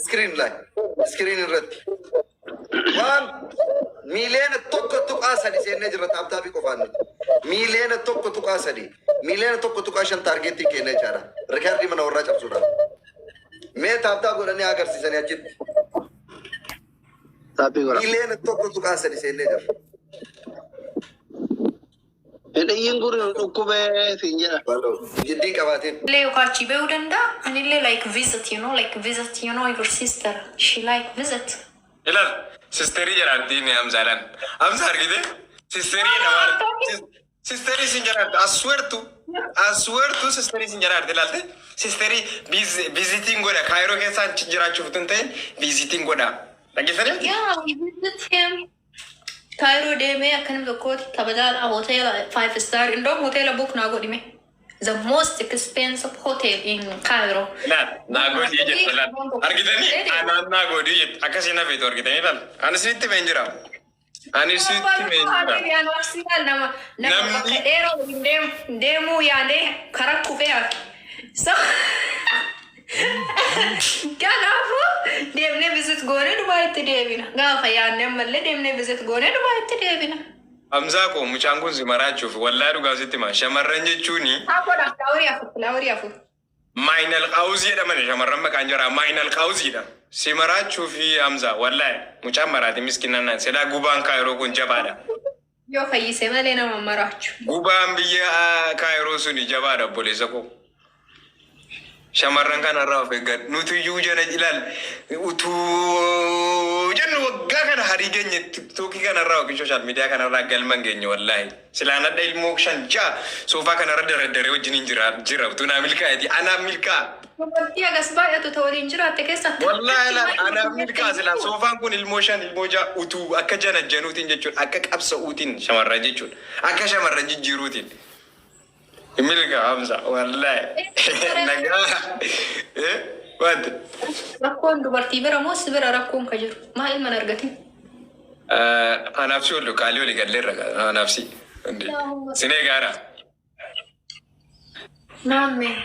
Screen ላይ screen irratti waan 1.3 miiliyoona seennee jirra tap tapii qofaan nuti. 1.3 miiliyoona, 1.5 miiliyoona targetii keenya jechaadha. Rikardii mana warraa cabsuudha. Mee tap tap godhanii agarsiisanii achitti. Taappii godha. 1.3 miiliyoona seennee jirra. Hidhiyyiin gurri nu dhukkubee siin jedha. Bal'oo jiddiin qabaatiin. Illee yookaan achii bahuu danda'a. Anillee like visit, like visit, your sister. She like visit. Ilaal, sisterii jedhamtiin Hamzaadhaan. Hamza argite? Sisterii jedhama. Sisterii sin jedhamte. Asweertu. Asweertu sisterii sin jedhamte ilaalte. Sisterii visitiin godha. Kaayiroo keessaan jiraachuuf tun ta'in visitiin godha. Dhaggeessanii? Yeah, we visit him. Kaayiroo deemee akka namni tokkooti kabajaadha hoteela five star. Indoom hoteela book naa godhime. The most expensive hotel in Cairo. Ilaal, naa godhii jette ilaal. Argitanii? Anaan naa godhii jette. Akkasii na feetu argitanii ilaal. Ani sitti himeen jira. Ani sitti himeen jira. Nama nama bakka dheeraa waliin deemuu yaadee karaa kufee hafe. So kanaafuu deemnee visit goonee Dubaayitti deebina. Gaafa yaadne ammallee deemnee visit goonee Dubaayitti deebina. Hamzaa koo, mucaan kun si maraachuuf, wallaa dhugaa sitti hima. Shamarran jechuuni Haa godha, flowerii afur, flowerii afur. Maayinal qaawuzii jedhaman, shamarran maqaan jira maayinal qaawuziidha. Si maraachuu fi Hamzaa, wallaahi mucaan maraati miskinaan, silaa gubaan Kaayiroo kun jabaadha. Yoo fayyise malee nama maraachu. Gubaan biyya Kaayiroo suni jabaadha, obboleessa koo. Shamarran kanarraa of eeggadhu. Nuti iyyuu jala ilaal utuu jennu waggaa kana harii geenye TikTokii kanarraa yookiin social media kanarraa galma hin geenye wallaahi. Silaan hadha ilmoo shan ja'a soofaa kanarra daraddaree wajjin hin jira jira utuu naa milkaa'eeti, anaaf milkaa'a. Dubartii hagas baay'atu ta waliin jiraatte keessatti. Wallaahi laal anaaf milkaa'a, silaa soofaan kun ilmoo shan ilmoo ja'a utuu akka janajjanuutiin jechuudha, akka qabsa'uutiin shamarran jechuudha, akka shamarran jijjiiruutiin. Milkaa Hamza, wallaahi nagaa wanti. Rakkoon dubartii bira moo si bira rakkoon ka jiru? Maa ilma hin argatin? Anaaf si ollu qaalii olii galleerra, anaaf si. Sinee gaara. Maamme.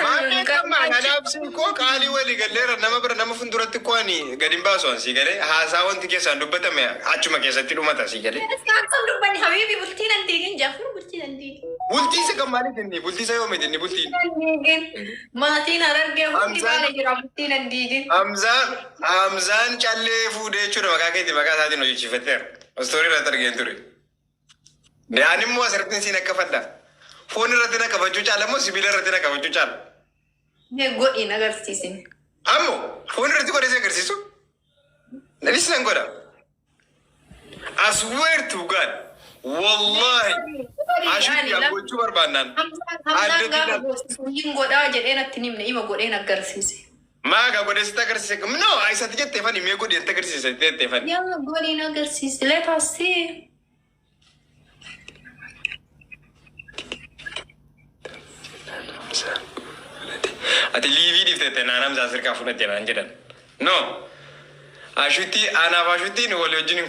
Maamee kammaan anaaf si koo qaalii walii galleerra, nama bira nama fuulduratti koo ani gadi hin baasu, an sii galee haasaa wanti keessaan dubbatame achuma keessatti dhumata, sii galee. Akkam dubbanni habiibi, bultii nan diigin, Jaafar, bultii nan diigin. Bultii isa kan maaliif inni bultii isa yoomiti inni bultiin? Nan diigin. Maatiin Harargee hundi Hamzaan baala jira, bultii nan diigin. Hamzaan Hamzaan callee fuudhee jechuudha, maqaa keetii maqaa isaatiin hojjechiifateera. Story irratti argeen ture. Ani immoo asirratti siin akka fadha. Foon irratti na qabachuu caala moo sibiila irratti na qabachuu caala? Mee godhiin agarsiisin. Ammoo foon irratti godhee si agarsiisu? Nanis nan godha. I swear to God. Wallahi. Ashutti gochuu barbaannaan. Hamzaan Addatti gaafa ilaal. goosisu hin godhaa jedhee natti hin himne, ima godheen agarsiise. Maaga godhee sitti agarsiise? No, isatti jettee fani mee godhee sitti agarsiise jettee fani. Yaa, godhiin agarsiise. Let us see. Ati liivii dhiftette naan Hamzaa sirkaa fudhatte naan jedhan. No. Ashutti anaaf ashuttiin walii wajjin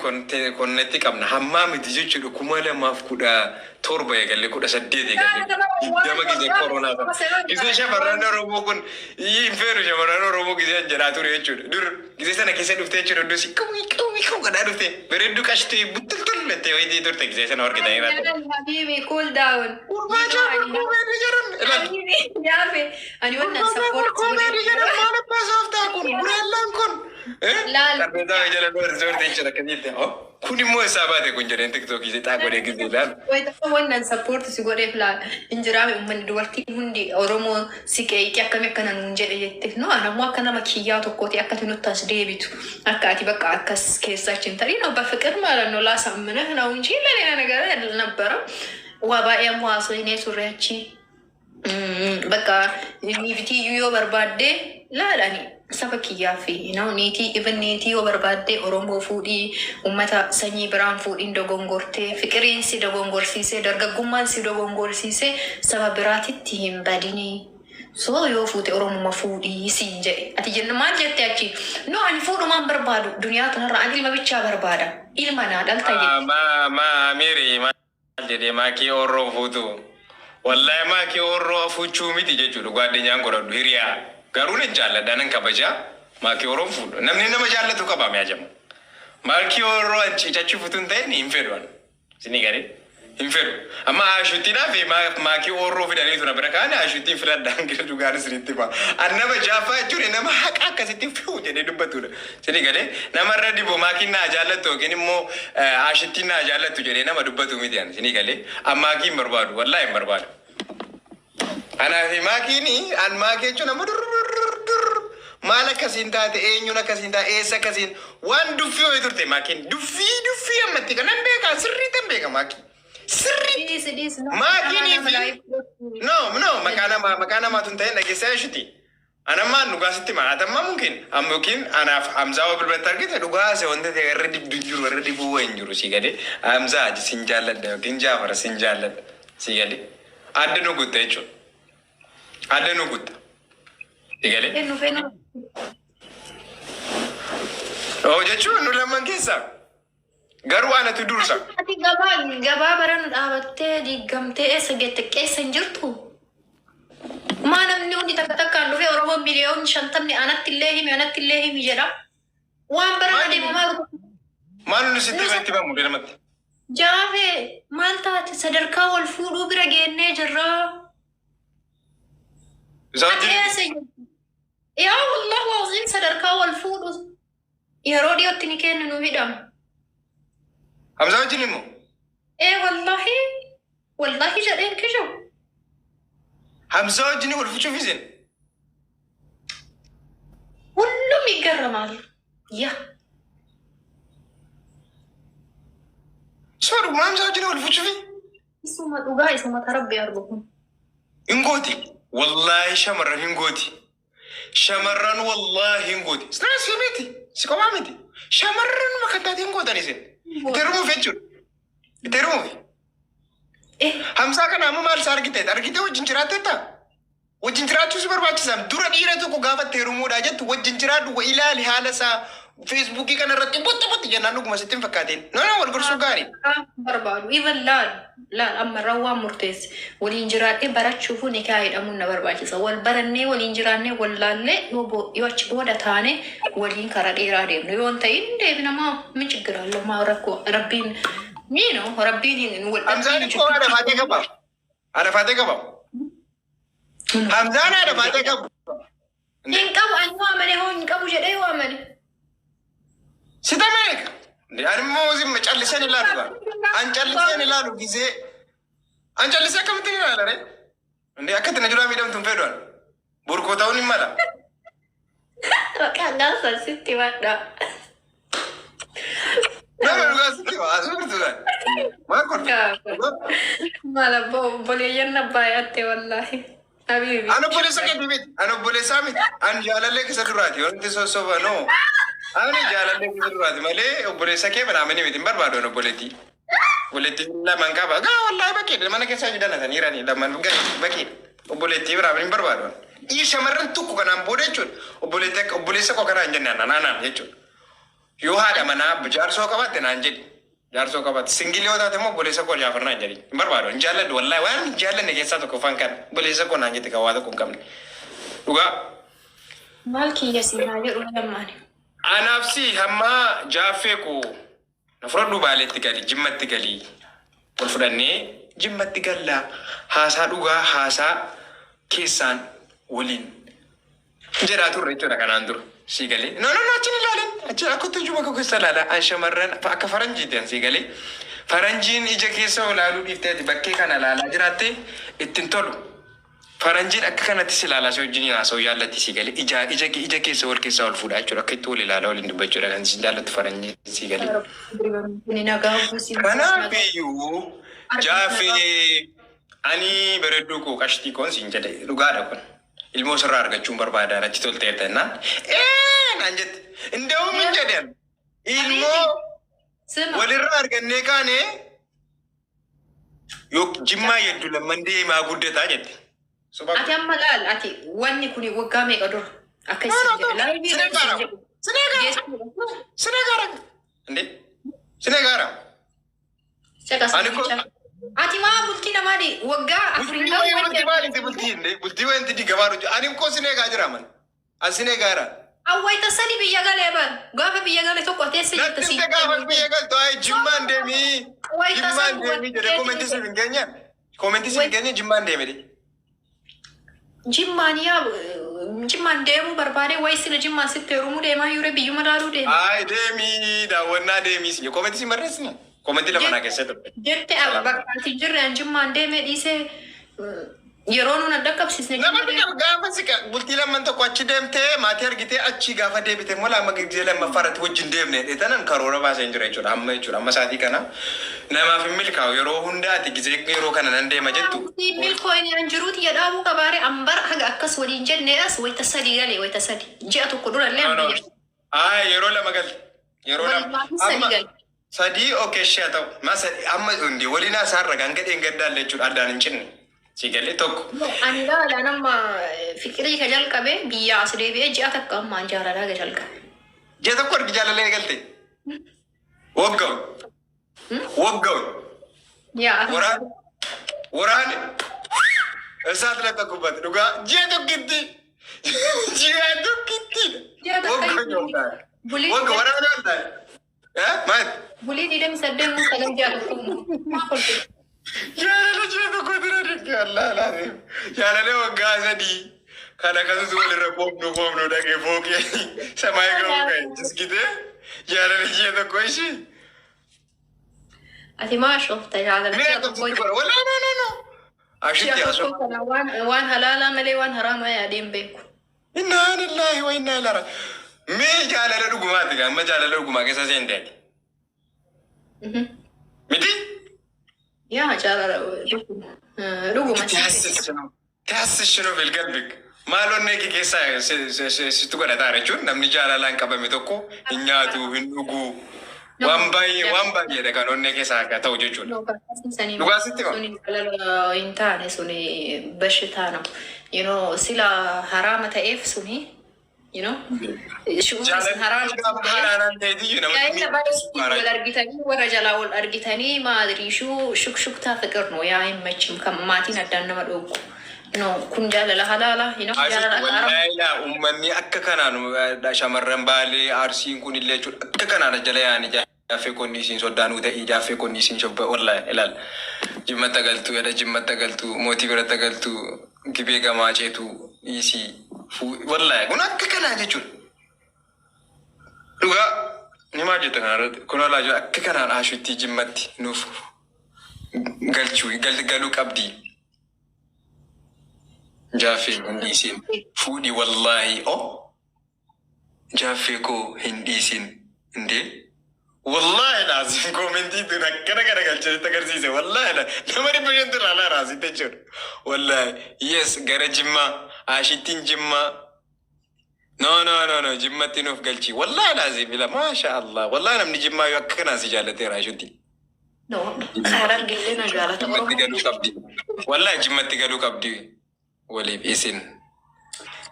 connectii qabna. Hammaa miti jechuudha, 2017 eegalle, 18 eegalle, 20 gizee koronaa sana. Gizee shamarran Oromoo kun hin feenu, shamarran Oromoo gizee an jedhaa ture jechuudha. Dur gizee sana keessa dhuftee jechuudha, iddoo si qawwii qawwii qawwii godhaa dhuftee bareedduu qashtii buttultul jettee wayitii turte gizee sana argitanii irratti. Habibi, cool down. Gurbaa jaafar koomeedii jedhan. Ilaal. Habibi, yaafe. Ani wannan Gurbaa jaafar support koomeedii jedhan, maal abbaa sooftaa kun bureellaan kun. Laal. Qarbeetaa jala doorti jechuudha akkasitti. Kun immoo isaa baate kun jedheen TikTokii xaa godhee gizee ilaalu. Wayita wannan support si godheef laal hin jiraame, uummanni dubartiin hundi Oromoo si qeeqee akkami akkana nuun jedhe jette. No, ana immoo akka nama kiyyaa tokkooti akka ati nutti as deebitu, akka ati bakka akkas keessa achi hin ta'in በፍቅር ማለት ነው ላሳምንህ ነው እንጂ ለሌላ ነገር አልነበረም። waa baay'ee ammoo haasofnee turre achi. Bakka niitii iyyuu yoo barbaadde laalani saba kiyyaa fi niitii, even niitii yoo barbaadde Oromoo fuudhii, ummata sanyii biraan fuudhiin dogongortee, fiqiriin si dogongorsiisee, dargaggummaan si dogongorsiisee saba biraatitti hin badinii. So yoo fuute Oromuma fuudhii siin jedhe. Ati jenna maal jette achi? No, ani fuudhumaan barbaadu, duniyaa tanarra ani ilma bichaa barbaada. Ilma naa dhalta jette. Ma ma Amiiri maal jedhee maakii Orroo fuutu. Wallahi maakii horroo fuchuu miti jechuudha. Gwaaddenyaan godhadhu hiriyaa. Garuu nan jaalladha, nan kabajaa. Maakii horroon fuudha. Namni nama jaallatu qaba mi'a jama. Maakii horroo an ciicachuu futuu hin ta'in hin fedhu an. Isinii galee? Hin fedhu. Amma Ashuuttiidhaaf maakii horroo fidanii tura bira kaane Ashuuttiin filadhaan gara dhugaan isinitti hima. An nama jaaffaa jechuun nama haqa akkasitti fi'u jedhee dubbatudha. Isinii galee? Namarra dibu maakiin naa jaallattu yookiin immoo Ashittiin naa jaallattu jedhee nama dubbatu miti an. Isinii galee? An maakii hin barbaadu. Wallaahi hin barbaadu. Anaa fi maakiin, an maakii jechuun amma dur dur dur maal akkasiin taate, eenyuun akkasiin taate, eessa akkasiin waan duffii wayii turte maakiin duffii duffii ammatti kanan beekaa, sirriittan beeka maakii sirriitti. Dhiisi, dhiisi. No, Maakiinii nama fi live. No, no, maqaa namaa, maqaa namaatu hin ta'in, dhageessaa ishuti. Anammaan dhugaa sitti hima. Atammaa mumkin amma yookiin anaaf Hamzaa waa bilbilatti argite dhugaa se wanta ta'e irra dibdu hin jiru, irra dibuu waa hin jiru, si galee. Hamzaa sin jaalladha yookiin Jaafar sin jaalladha, si galee. Adda nu gutta jechuudha. Adda nu gutta. Si galee. Eenyu feenu? Oo jechuun nu lamman keessaa. Garuu anatu dursa. Ati gabaa gabaa barana dhaabattee diigamtee eessa geette, keessa hin jirtu? Maa namni hundi takka takkaan dhufee Oromoon miliyoonni 50 anatti illee himi, anatti illee himi jedha. Waan barana Maal deemu maal? Maal nu sitti itti himamu namatti? Jaafee, maal taate? Sadarkaa wal fuudhuu bira geennee jirra. Isa Ati wajjin eessa jirtu? Yaa wallahu aziim, sadarkaa wal fuudhu yeroo dhiyootti ni kennu, nu hidhama. Hamzaa wajjin immoo. Ee wallahi, wallahi jedheen kishu. Hamzaa wajjin wal fuchuuf isin. ሁሉም ይገረማል። ያ። Soo dhuguma Hamzaa wajjin wal fuchuufi? Isuma dhugaa, isuma tarabbi argu kun. Hin gooti. Wallaahi shamarran hin gooti. Shamarran wallaahi hin gooti. Sinaa si miti. Si kophaa miti. Shamarran makka hin gootan isin. Itti heerumuuf jechuudha. Itti heerumuuf. Eh. Hamzaa kana amma maal isaa argite? Argitee wajjin jiraatteetta? Wajjin jiraachuu si barbaachisaa? Dura dhiira tokko gaafa itti heerumuudhaa jettu wajjin jiraadhu, wa ilaali, haala isaa Feesbuukii kana irratti botti botti jennaan dhuguma sitti hin fakkaatin. No, no, wal gorsuu gaarii. Barbaadu. Even laal laal, amma rawwaan murteesse waliin jiraadhee barachuufu nikaa hidhamuun na barbaachisa. Wal barannee, waliin jiraannee, wal laallee, yoo achi booda taane waliin karaa dheeraa deemnu, yoo hin ta'in deebina. Maa min chiggiraallo maa rakkoo rabbiin miino rabbiin hin wal Hamzaan ikkoo haadha faatee qaba. Haadha faatee qaba. Hamzaan haadha faatee qaba. Hin qabu, ani yoo amane hoo hin qabu jedhee yoo amane. Sita meeqa? Ani immoo zimma calliseen ilaalu gaa. An calliseen ilaalu gisee. An callisee akkamittiin ilaala ree? Indee akka itti na jiraa miidhamtu hin fedhu ani. Burkoo ta'uun hin mala. Maqaan gaasa sitti madha. Nama dhugaa sitti hima. Asuma jirtu gaa. Maal godhu? Maal abbaa, obboleeyyan abbaa yaatte wallaahi. Habiibi. An obboleessa keetii miti. An obboleessaa miti. An jaalallee keessa duraati. Wanti sossoba noo. Ani jaalallee keessa duraati malee obboleessa kee banaamanii miti. Hin barbaadu an obboleettii. Obboleettii lamaan qaba. Gaa wallaahi bakkeedha. Mana keessaa jidanatanii jiranii lamaan bakkeedha. Obboleettii biraa hin barbaadu. Dhiir shamarran tokko kanaan booda jechuudha. Obboleettii akka obboleessa koo kanaa hin jenne anaan jechuudha. Yoo haadha manaa jaarsoo qabaatte naan jedhi. Jaarsoo qabaatte. Single yoo taate immoo obboleessa koo Jaafar naan jedhi. Hin barbaadu. Hin jaalladhu wallaahi, waan hin jaallanne keessaa tokko fan kana. Obboleessa koo naan jette kan waa tokko hin qabne. Dhugaa. Maal kiyya siinaa jedhu lammaani. Anaaf si hamma jaaffee koo na fudhadhu, Baaleetti gali, Jimmatti gali, wal fudhannee Jimmatti galla, haasaa dhugaa haasaa keessaan waliin jedhaa turre jechuudha kanaan dura. Sii galee? No, no, no, achi hin ilaalin, achi akkatti ijuma koo keessa ilaala. An shamarran akka faranjiiti an, sii galee? Faranjiin ija keessa ilaaluu dhiiftee ati bakkee kana ilaalaa jiraatte ittiin tolu. Faranjiin akka kanatti si ilaalaa si wajjin haasa'u jaallatti, si galee? Ija ija ija keessa wal keessaa ol fuudhaa jechuudha. Akka itti wal ilaalaa waliin dubbachuudha kan si jaallattu faranjiin, si galee? Kuni nagaa buusii. Kanaaf iyyuu Jaaffee, ani bareedduu koo, qashtii koon siin jedhe, dhugaadha kun. Ilmoo sirraa argachuun barbaada, natti tolteerta jennaan. Ee naan jette. Inda'uun hin jedhan. Ilmoo Sima. walirraa argannee kaane yoo Jimmaa yedduu lamman deemaa guddataa jette. Soba. Ati amma laal, ati wanni kuni waggaa meeqa dura akka isin jedhe live Sinee irratti isin gaara. jedhu. Sinee gaara. Jechuudha. Sinee gaara. Inde sinee gaara. Caqasa. Ani ko Ati maa bultii namaa waggaa 4 hin Bultii gahu wayii wanti bultii maaliiti bultii? Bultii wayiinti diigamaa jiru. Ani koo sin eegaa jira man. As sin eegaa jira. Awwayita sadi biyya galee bar. Gaafa biyya galee tokko ati eessa jirta Natti si. himte gaafa biyya galtu ayi Jimmaan deemii. Wayita Jimmaan sadi deemii jedhee koomentii siif hin keenye. Koomentii siif hin keenye Jimmaan deeme de. Jimmaan yaa Jimmaan deemuu barbaade wayi sila Jimmaan sitti heerumuu deemaa yure biyyuma laaluu deema. Ayi deemii daawwannaa deemii si koomentii si barreessine. Koomentii lafa naa keessatti ture. Jette bakka ati hin jirre an Jimmaan deemee dhiisee yeroo nuun adda qabsiisne Nama Jimma deeme. gaafa si bultii lamman tokko achi deemtee maatii argitee achi gaafa deebite immoo lama gizee lammaffaa irratti wajjin deemne tanan karoora baasee hin jira jechuudha. Amma jechuudha. Amma sa'aatii kana namaaf hin milkaa'u yeroo hunda ati gizee yeroo kana nan deema jettu. Milkoo inni an jiruuti jedhaamuu qabaare ambar haga akkas waliin jennee as wayita 3 galee wayita 3 ji'a tokko durallee No, an no. biyya. Aa yeroo lama galte. Yeroo lama. Walumaa sadi Amma gale. sadii okay ishee haa ta'u. Ma sadii amma hundi waliin haasa'arra kan gadheen gaddaalle jechuudha addaan hin cinne. Si galee tokko. Ani laala nama fiqirii ka jalqabe biyya as deebi'ee ji'a takka ammaan jaalalaa ka jalqabe. Ji'a tokko ergi jaalalee galte. Waggaun. Waggaun. Yaa Waraana. Waraana. Isaat lakka kubbate dhugaa ji'a tokkitti. Ji'a tokkitti. Ji'a takka Waggaun yoo ta'e. Bulii Wagga waraana yoo ta'e. Eh maal? Bulii 28 moo 9 ji'a tokko maa kolfe. Jaalala ji'a tokko dura dinqii Allah laazim. Jaalala waggaa 3 kan akkasumas walirra qoomnu qoomnu dhaqee fooqee samaayii ga'uu ka'e jiskitee jaalala ji'a tokko ishii. Ati maa shoofta jaalala Mee ji'a tokko akkasitti godha? Walaa no no no. Ji'a Ashitti tokko haasoo. kana waan waan halaalaa malee waan haraamaa yaadeen beeku. Innaa lillahi wa innaa ilaihi raaji'uun. Mee jaalala dhugumaati amma jaalala dhugumaa keessa seenteeti. Miti? Yaa jaalala dhuguma. Taasishinuu bilgalbik. Maal onnee kee keessaa sitti godhataa jechuun namni jaalalaan qabame tokko hin nyaatu, hin dhugu. Waan baay'ee waan baay'eedha kan onnee keessaa akka ta'u jechuudha. Dhugaa sitti hima. Suni jaalala hin taane suni በሽታ ነው. You know, sila haraama ta'eef suni, you know, shu'uun isin haraama Jaalalli gaafa halaalaan ta'eetiyyuu namatti Gaa'ela baay'ee wal argitanii warra jalaa wal argitanii maadriishuu shukshuktaa ፍቅር ነው ያ አይመችም። Maatiin addaan nama dhooggu. No, kun jaalala halaala, you know, jaalala akka haraama. Wallaahi laa uummanni akka kanaan shamarran Baalee Arsiin kun illee jechuudha akka kanaan jala yaa'anii jaaffee qonni isiin soddaanuu ta'ii jaaffee qonni isiin shobba wallaahi ilaal Jimmatti galtuu jedha Jimmatti galtuu mootii biratti galtuu gibee gamaa ceetuu dhiisii wallaahi kun akka kanaa jechuudha. Dhugaa ni maal jetta kanarratti kun wallaahi akka kanaan Ashutti Jimmatti nuuf galchuu galuu qabdi. Jaaffee hin dhiisin fuudhi wallaahi oh jaaffee koo hin dhiisin indee wallaahi laazim koomentii tun akkana garagalchee agarsiise wallaahi nama 500 ilaalaa raasite jechuudha wallaahi yes gara Jimmaa Ashittiin Jimmaa no no no no Jimmatti nuuf galchi wallaahi laazim ila maasha Allah wallaahi namni Jimmaa yoo akka kanaan si jaallateera Ashitti. No, Harargeellee na jaalata Jimmatti Oromoo. Galuu qabdi wallaahi Jimmatti galuu qabdi waliif isin.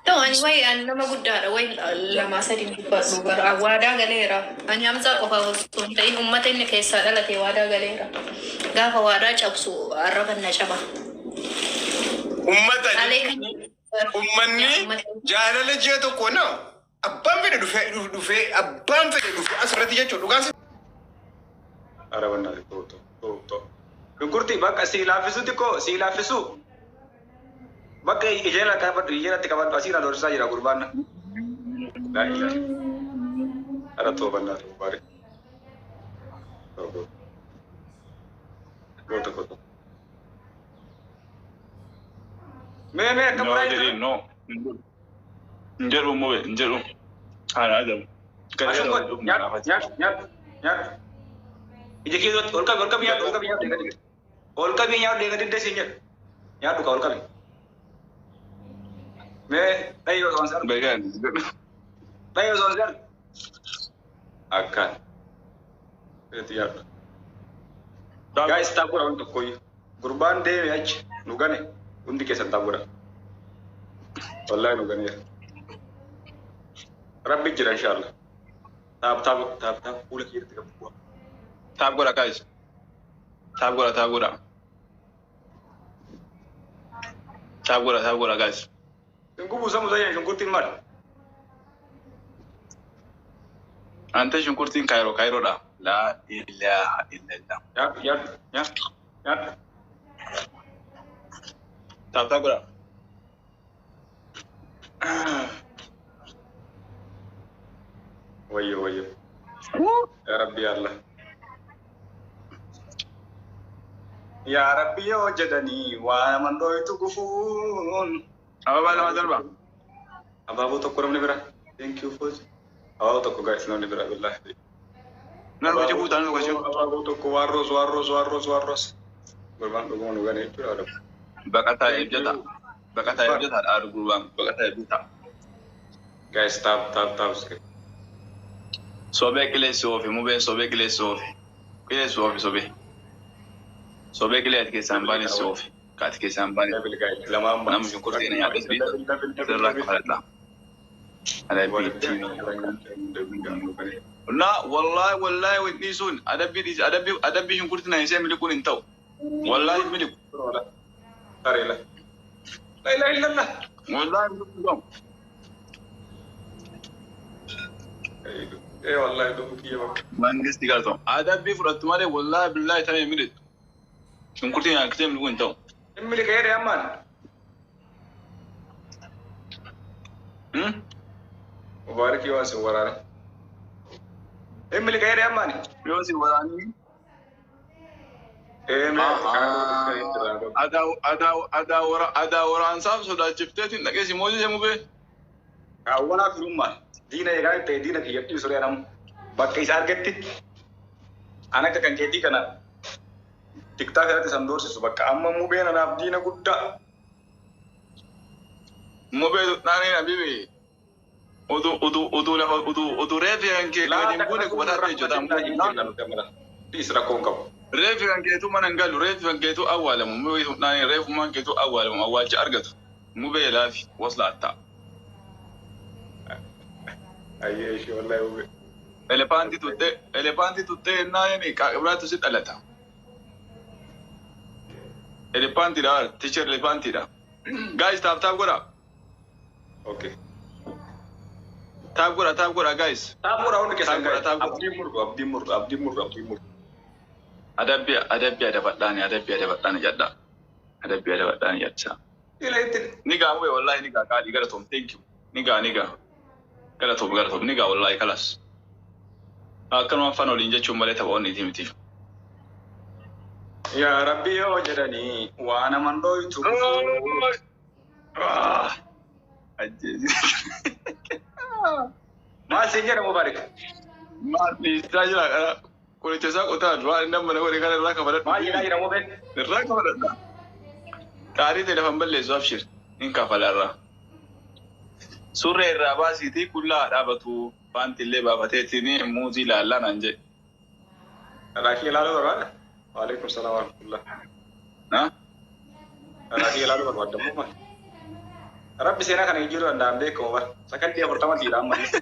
No, ani wayi ani nama guddaadha. Wayi lamaa sadi dubbadhu bara waadaa galeera. Ani Hamzaa qofa osoo hin ta'in uummata inni keessaa dhalate waadaa galeera. Gaafa waadaa cabsu arraba na caba. Ummata Alee kan ummanni jaalala ji'a tokko na abbaan fedhe dhufee dhufee abbaan fedhe dhufee asirratti jechuudha dhugaan si Ara bannaa ta'u ta'u ta'u. Shunkurtii bakka si laaffisu xiqqoo si laaffisu. Bakka ijeen qabadhu ijeen atti qabadhu asii na doorsisaa jira gurbaan. Laa ilaaha. Ara ta'u bannaa ta'u baari. Ta'u ta'u ta'u ta'u. Mee mee akka No, muraa jedhiin no. Hin jedhu mube hin jedhu. Haadha adamu. Ashunkoot nyaadhu nyaadhu nyaadhu nyaadhu. Ija kee duratti ol qabi ol qabi nyaadhu ol qabi nyaadhu eegadi. Ol qabi nyaadhu eegadi dasi nyaadhu. Nyaadhu ka ol qabi. Mee dhayyoo osoo hin Beekan. Dhayyoo osoo hin Akkaan. Itti nyaadhu. Guys, tap godha waan tokkoyyuu. Gurbaan deeme achi nu gane hundi keessan tap godha. Wallaahi nu ganeera. Rabbi jira inshallah. Tap tap tap tap fuula kee irratti qabu. Tap godha guys. Tap godha tap godha. Tap godha, tap godha, guys. Hin gubuusa Muzayyan shunkurtiin maal? Ante shunkurtiin Kaayiroo, Kaayiroodha. Laa ilaaha illallah. Nyaadhu, nyaadhu, nyaadhu, nyaadhu. Tap tap godha. Wayyo, wayyo. Yaa Rabbi Allah. Yaa Rabbi yoo jedhanii waa mandooytu gufuun. Ababaa lama darba. Abaaboo tokko namni bira. Thank you for. Abaaboo tokko, guys, namni bira billahi. Nan hojii guutaa nan hojii. Abaaboo tokko, waarroos, waarroos, waarroos, waarroos. Gurbaan dhuguma nu gane jechuudha. Baqataa eebjata. Baqataa eebjata dhaadhu gurbaan. Baqataa eebjata. Guys, tap tap tap. Sobee qileessi oofi mubeen, sobee qileessi oofi. Qileessi oofi sobee. Sobee qilee ati keessaan baane si oofi. Ka ati keessaan baane. Double, guys. Lamaan. Nama shunkurtii na nyaadhes sirraa kafaladha. Adabbii. Na wallahi wallahi wanni sun adabbii dhiisi, adabbii adabbii shunkurtii na isee miliquun hin ta'u. Wallahi miliqu. Tareela. La ilaha illallah. Wallahi miliqu hin ta'u. Eh, wallahi lubbuu kiyya bakka. Mangisti galtoom. Adabbii fudhattu malee wallahi billahi tana hin miliqu. Shunkurtii nyaatee miliquu hin ta'u. Hin miliqa jedhe ammaan. Hmm? Mubaarikii waan sin waraane. Hin miliqa jedhe ammaan. Yoo si waraanii. Eh, mee. Adaa waraansaaf sodaachifteetiin dhaqee si moosise mubee. Kaawwanaa firummaa diina eegaa ta'e diina kiyya dhiisu reeram bakka isa argatti an akka kan keetii kana TikTok irratti san doorsisu bakka amma mubeen anaaf diina guddaa. Mubee naanii habibi. Udu udu udu lafa udu udu reefi kan kee gadi hin buune qubataa ta'e jechuudha. Dhiis, rakkoo hin qabu. Reefi kan keetu mana hin galu, reefi kan keetu awwaalamu, mubee naanii reefumaan keetu awwaalamu, awwaalcha argatu. Mubee laafi waslaattaa. Ayyee ishee wallahi mubee. Elepaantii tuttee, elepaantii tuttee naanii qaaqibiraatu si dhalata. Elepaantiidha, teacher elepaantiidha. Guys, tap tap godha. Okay. Tap godha, tap godha, guys. Tap godha hundi keessan. Tap godha, tap godha. Abdiin murru, abdiin murru, abdiin murru, abdiin murru. Adabbii adabbii adabadhaani, adabbii adabadhaani jedha. Adabbii adabadhaani jedha. Ila itti. Ni gaa mubee, wallahi ni gaa, qaadii galatoom, thank you. Ni gaa, ni gaa. Galatoom, galatoom, ni gaa wallahi kalas. Akkanuma afaan waliin jechuun malee tapha onniti miti. Yaa Rabbi yoo jedhanii waa naman dhooytu. Ajjeesi. Maal siin jedha Mubaarik? Maal dhiisaa jira kana? Qoricha isaa qotaa duraa inni amma nama kana irraa kafaladhu. Maal jedhaa jira mubeen? Irraa kafaladha. Xaarii ta'e lafan balleessu, abshir. Hin kafala irraa. Surree irraa baasiitii qullaa dhaabatu, paantii illee baafateetiin muuzii ilaallaa naan jedhe. Raakii ilaaluu barbaada? Waalaikum salaam wa rahmatullah. Na? Raakii ilaaluu barbaadda immoo maal? Rabbi seenaa kana jijjiiruu danda'an beekamu bara. Sakandii 40 dhiira ammallee.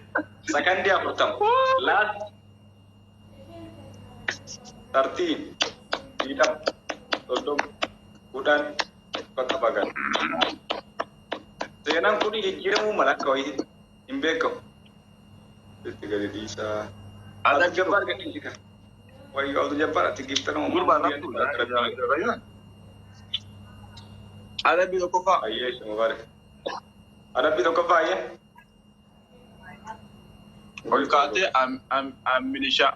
Sakandii 40. Last. 30. 20. 30. 10. Bakka bagan. Seenaan kun jijjiiramuu mala akka wayiitti hin beekamu. Itti gadi dhiisaa. Abdul Jabbaar gadi dhiisa. Wayyo Abdul Jabbaar, ati giftana. Gurbaan laftu. Adabbii tokkoffaa. Ayyee Mubaarak. Adabbii tokkoffaa, ayyee. Ol kaatee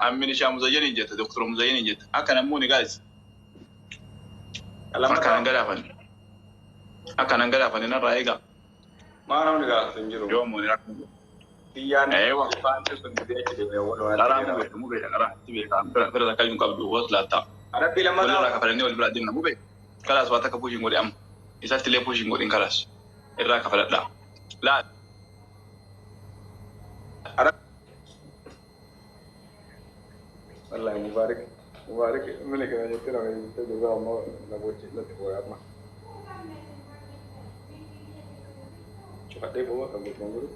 amminishaa Muzayyanii jette, Doktor Muzayyanii jette. Akka namoonni, guys. Akka nan galaafanne. Akka nan galaafanne narraa eegaa. Maa namni gaafatu hin jiru. Yoo mooni rakkoo. Xiyyaan Eewa. faanti sun didee achi deemee wal waan Karaa mubee mubee karaa itti beekaa. Fira takka hin qabdu was laattaa. Adabbii Walirraa lammataa. kafalanii wal bira deemna mubee. Kalaas waa takka push hin godhe amma. Isatti illee push hin godhin, kalaas. Irraa kafaladhaa. Laa. Wallahi Mubarak. Mubarak mini kana jettee nama jettee dhugaa ammoo na boojii natti booya amma. Cufadhee boo'a kan guutumaan godhu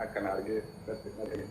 akka na argee natti natti.